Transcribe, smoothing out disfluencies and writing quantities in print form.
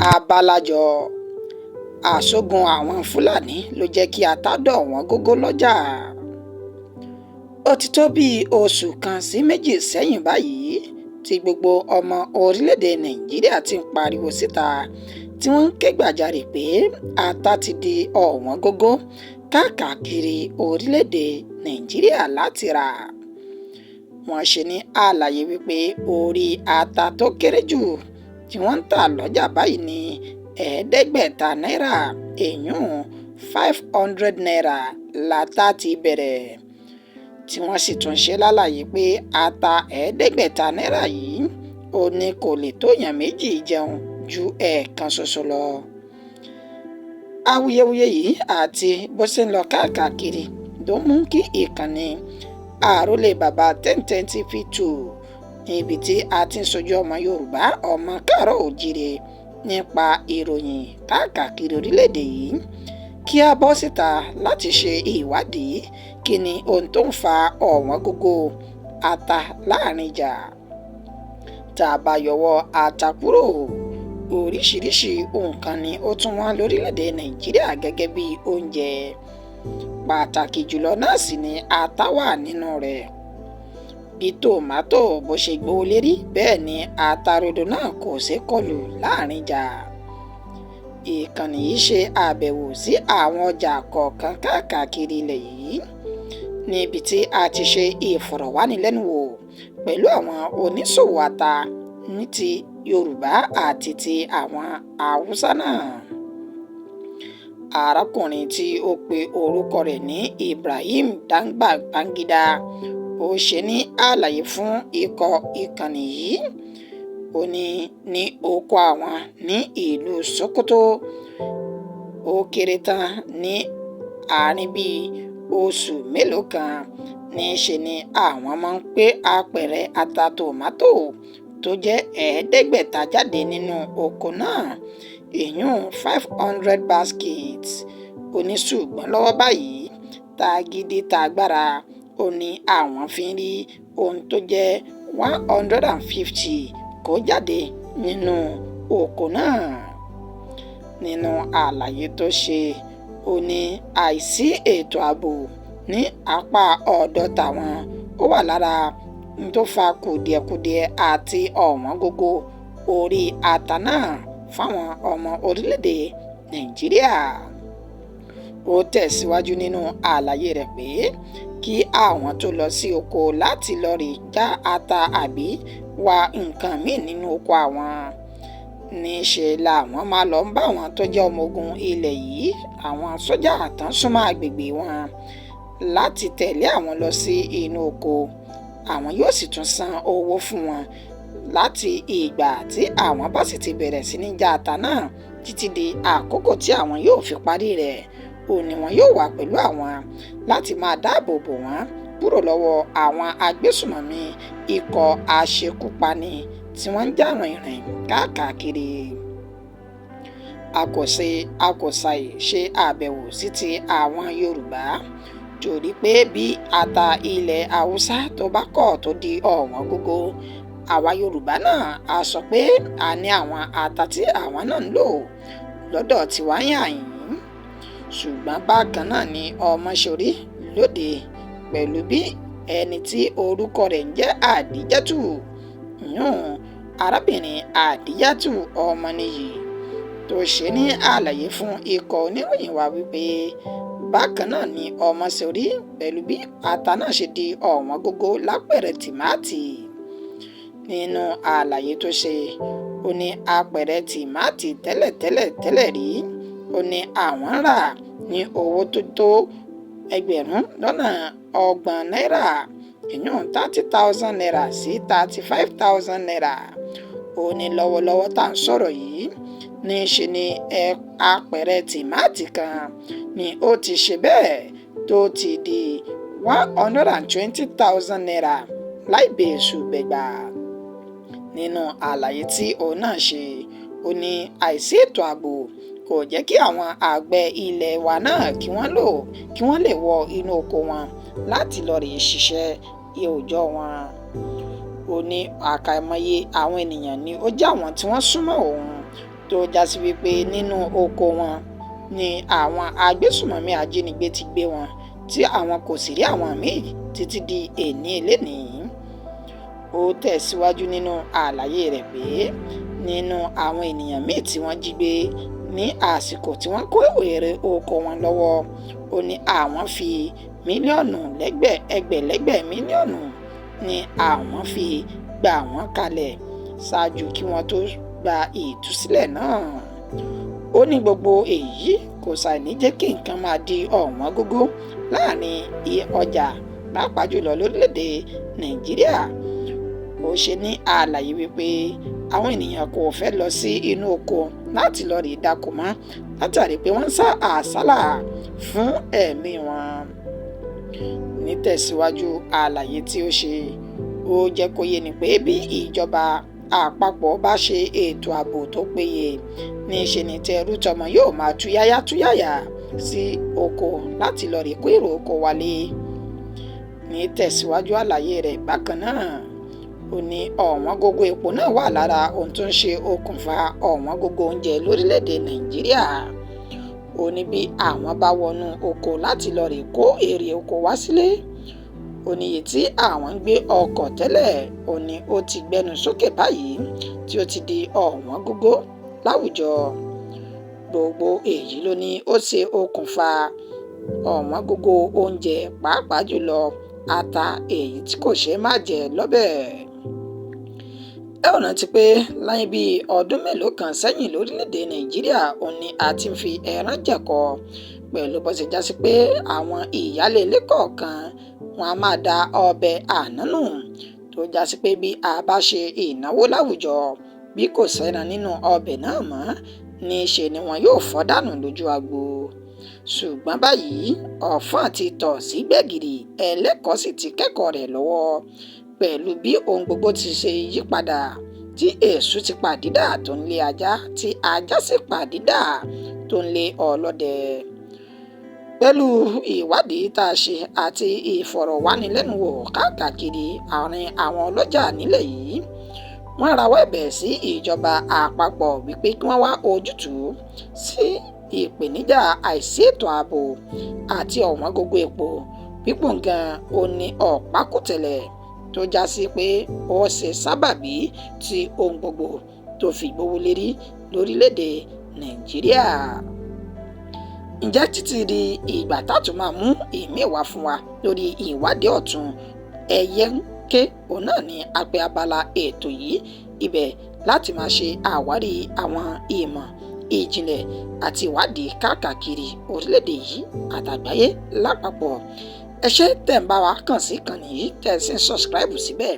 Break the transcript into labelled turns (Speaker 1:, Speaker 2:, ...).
Speaker 1: Abálájọ, àṣógun àwọn Fúlàní ló jẹ́ kí ata dọ̀wọ́n gógó lọ́jà. Ó ti tó bíi oṣù kan sí méjì sẹ́yìn báyìí tí gbogbo ọmọ orílẹ̀-èdè Nàìjíríà ti ń pariwo síta, tí wọ́n ń ké gbàjarè pé ata ti di ọ̀wọ́n gógó káàkiri orílẹ̀-èdè Nàìjíríà láti rà. Wọ́n ṣe ní àlàyé wípé orí ata tó kéré jù tí wọ́n ń tà lọ́jà báyìí ní 500 náírà, èèyàn ₦500 látà ti bẹ̀rẹ̀, tí wọ́n sì tún ṣe lálàyé pé ata 500 náírà yìí ò ní kò lè tóyàn méjì jẹun ju ẹ̀ẹ̀kan ṣoṣo lọ. Awuyewuye yìí àti bó ṣe ń lọ káàkiri ló mú kí ìkànnì Àrólé Bàbá 1010 TV 2, níbi tí a ti ń sojú ọmọ Yorùbá, ọmọ káàárọ̀ oòjíire, nípa ìròyìn káàkiri orílẹ̀-èdè yìí, kí a bọ́ síta láti ṣe ìwádìí kí ni ohun tó ń fa ọ̀wọ́n gógó ata láàrin ìjà. Tá a bá yọwọ́ ata kúrò, oríṣiríṣi nǹkan ni ó tún wọ́n lórílẹ̀-èdè Nàìjíríà gẹ́gẹ́ bí oúnjẹ, pàtàkì jùlọ náà sì ni ata wà nínú rẹ̀. Bí tòmátò bó ṣe gbówó lérí, bẹ́ẹ̀ ni ata rodo náà kò ṣeé kọlù láàrin ìjà. Ìkànnì yìí ṣe àbẹ̀wò sí àwọn ọjà kọ̀ọ̀kan káàkiri ilẹ̀ yìí, níbi tí a ti ṣe ìfọ̀rọ̀wánilẹ́nuwò pẹ̀lú àwọn oníṣòwò ata ní ti Yorùbá àti ti àwọn Haúsá náà. Arákùnrin tí ó pe orúkọ rẹ̀ ní Ibrahim Dangba Bangida, ó ṣe ní àlàyé fún ikọ̀ ìkànnì yìí. Ó ní oko àwọn ní ìlú Sokoto, ó kéré tán ní àárín bíi oṣù mélòó kan, níṣe ni àwọn máa ń pé apẹ̀rẹ̀ ata tòmátò tó jẹ́ 500 jáde nínú oko náà, ìyún 500 baskets. Ó ní ṣùgbọ́n lọ́wọ́ báyìí, tagídí tagbára ó ní àwọn fi ń rí ohun tó jẹ́ 150 kó jáde nínú oko náà. Nínú àlàyé tó ṣe, ó ní àìsí ètò ààbò ní apá ọ̀dọ̀ tàwọn ó wà lára n tó fa kùdìẹ̀kudiẹ àti ọ̀wọ́n gógó orí ata náà fáwọn ọmọ orílẹ̀-èdè Nàìjíríà. Ó tẹ̀síwájú nínú àlàyé rẹ̀ pé kí àwọn tó lọ sí oko láti lọ rí já ata àbí wa nǹkan míì nínú oko àwọn, níṣe làwọn máa lọ ń bá àwọn tó jẹ́ ọmọ ogun ilẹ̀ yìí, àwọn sójà tán súnmọ́ agbègbè wọn, láti tẹ̀lé àwọn lọ sí inú oko. Àwọn yóò sì tún san owó fún wọn láti ìgbà tí àwọn bá sì ti bẹ̀rẹ̀ sí ní já ata náà títí di àkókò tí àwọn yóò fi parí rẹ̀. Ó ní wọn yóò wà pẹ̀lú àwọn láti máa dáàbò bò wọ́n kúrò lọ́wọ́ àwọn agbésùmọ̀mí ikọ̀ aṣekúpani tí wọ́n ń jà rìnrìn káàkiri. A kò ṣàì ṣe àbẹ̀wò sí ti àwọn Yorùbá, torí pé bí ata ilẹ̀ Haúsá tó bá kọ̀ tó di ọ̀wọ́n gógó, àwa Yorùbá náà á sọ pé a ní àwọn ata tí àwọn náà ń lò lọ́dọ̀ tiwa yànyín. Ṣùgbọ́n bákan náà ni ọmọṣẹ́rí lóde pẹ̀lú bí ẹni tí orúkọ rẹ̀ ń jẹ́ Àdíjàtù, yún arábìnrin Àdíjàtù Ọmọnìyí, tó ṣe ní àlàyé fún ikọ̀ oníròyìn wa wípé bákan náà ni ọmọṣẹ́rí pẹ̀lú bí ata náà ṣe di ọ̀wọ́n gógó lápẹ̀rẹ̀ tìmáàtì. Nínú àlàyé tó ṣe, ó ní apẹ̀rẹ̀ tìmáàtì tẹ́lẹ̀tẹ́lẹ̀ tẹ́lẹ̀ rí, ó ní àwọn ń rà ní owó tó tó 30,000 náírà, ìyún ₦30,000 sí ₦35,000. Ó ní lọ́wọ́lọ́wọ́ tá à ń sọ̀rọ̀ yìí, níṣe ni apẹ̀rẹ̀ tìmáàtì kan ni ó ti ṣe bẹ́ẹ̀ tó ti di ₦120,000 láì bẹ́sù bẹ́gbà. Nínú àlàyé tí òun náà ṣe, ó ní àìsí ètò ààbò kò jẹ́ kí àwọn àgbẹ̀ ilẹ̀ wa náà kí wọ́n lè wọ inú oko wọn láti lọ rèé ṣiṣẹ́ òòjọ́ wọn. Ó ní àkàìmọye àwọn ènìyàn ni ó jẹ́ àwọn tí wọ́n súnmọ́ òun tó jásí wípé nínú oko wọn ni àwọn agbésùmọ̀mí ajínigbé ti gbé wọn, tí àwọn kò sì rí àwọn míì títí di èní elénìí. Ó tẹ̀síwájú nínú àlàyé rẹ̀ pé nínú àwọn ènìyàn míì tí wọ́n jí gbé ní àsìkò tí wọ́n kó èrè oko wọn lọ́wọ́, ó ní àwọn fi mílíọ̀nù ẹgbẹ̀lẹ́gbẹ̀ mílíọ̀nù ni àwọn fi gbà wọ́n kalẹ̀ ṣáájú kí wọ́n tó gba ìtúsílẹ̀ náà. Ó ní gbogbo èyí kò ṣàì ní jẹ́ kí nǹkan máa di ọ̀wọ́n gógó láàrin ọjà, pàápàá jùlọ lórílẹ̀‐èdè Nàìjíríà. Ó ṣe ní àlàyé wípé àwọn ènìyàn kò fẹ́ lọ sí inú oko láti lọ rí dáko mọ́ látàrí pé wọ́n ń sá àsálà fún ẹ̀mí wọn. Nítẹ̀síwájú àlàyé tí ó ṣe, ó jẹ́ kó yé ni pé bí ìjọba àpapọ̀ bá ṣe ètò ààbò tó péye, níṣe ni tẹrú tọmọ yóò máa túyáyá túyàyà sí oko láti lọ rí kó èrò oko wálé. Nítẹ̀síwájú àlàyé rẹ̀ bákan náà, ó ní ọ̀wọ́n gógó epo náà wà lára ohun tó ń ṣe okùnfà ọ̀wọ́n gógó oúnjẹ lórílẹ̀‐èdè Nàìjíríà. Ó ní bí àwọn bá wọnú oko láti lọ rí kó èrè oko wá sílé, ó ní iye tí àwọn ń gbé ọkọ̀ tẹ́lẹ̀, ó ní ó ti gbẹnu sókè báyìí tí ó ti di ọ̀wọ́n gógó láwùjọ. Gbogbo èyí ló ní ó ṣe okùnfà ọ̀wọ́n gógó oúnjẹ, pàápàá jùlọ ata èyí tí kò ṣeé má jẹ lọ́bẹ̀. Ẹ ó rántí pé láyé bíi ọdún mélòó kan sẹ́yìn lórílẹ̀‐èdè Nàìjíríà, òun ni a ti ń fi ẹran jẹ̀kọ pẹ̀lú bó ṣe jásí pé àwọn ìyáálé ilé kọ̀ọ̀kan wọn a máa da ọbẹ̀ àná nù, tó jásí pé bí a bá ṣe ìnáwó láwùjọ, bí kò sẹ́ran nínú ọbẹ̀ náà mọ́, níṣe ni wọn yóò fọ́ dànù lójú agbo. Ṣùgbọ́n báyìí ọ̀fọ́n ti tọ̀ sí gbẹ̀gìrì, ẹlẹ́kọ̀ọ́ sì ti kẹ́kọ̀ọ́ rẹ̀ lọ́wọ́ pẹ̀lú bí ohun gbogbo ti ṣe yí padà, tí èṣù ti pàdídà tó ń lé ajá, tí ajá sì pàdídà tó ń lé ọlọ́dẹ. Pẹ̀lú ìwádìí tá a ṣe àti ìfọ̀rọ̀wánilẹ́nuwò káàkiri àárín àwọn ọlọ́jà nílẹ̀ yìí, wọ́n rawọ́ ẹ̀bẹ̀ sí ìjọba àpapọ̀ wípé kí wọ́n wá ojútùú sí ìpèníjà àìsí ètò ààbò àti ọ̀wọ́n gógó epo pípọ̀ gan-an. Ó ní ọ̀pákùtẹ̀lẹ̀ tó já sí pé ó ṣe sábàbí tí ohun gbogbo tó fi gbówó lérí lórílẹ̀‐èdè Nàìjíríà. Ǹjẹ́ títí di ìgbà tá tún máa mú ìmíì wá fún wa lórí ìwádìí ọ̀tun, ẹyẹ ń ké, òun náà ní apẹ́ abala ètò yìí, ibẹ̀ láti máa ṣe àwárí àwọn ìmọ̀ ìjìnlẹ̀ àti ìwádìí káàkiri orílẹ̀-èdè yìí àtàgbáyé lápapọ̀. Ẹ ṣé tẹ̀ ń bá wa kàn sí ìkànnì yìí, tẹ̀ sí ń subscribe síbẹ̀.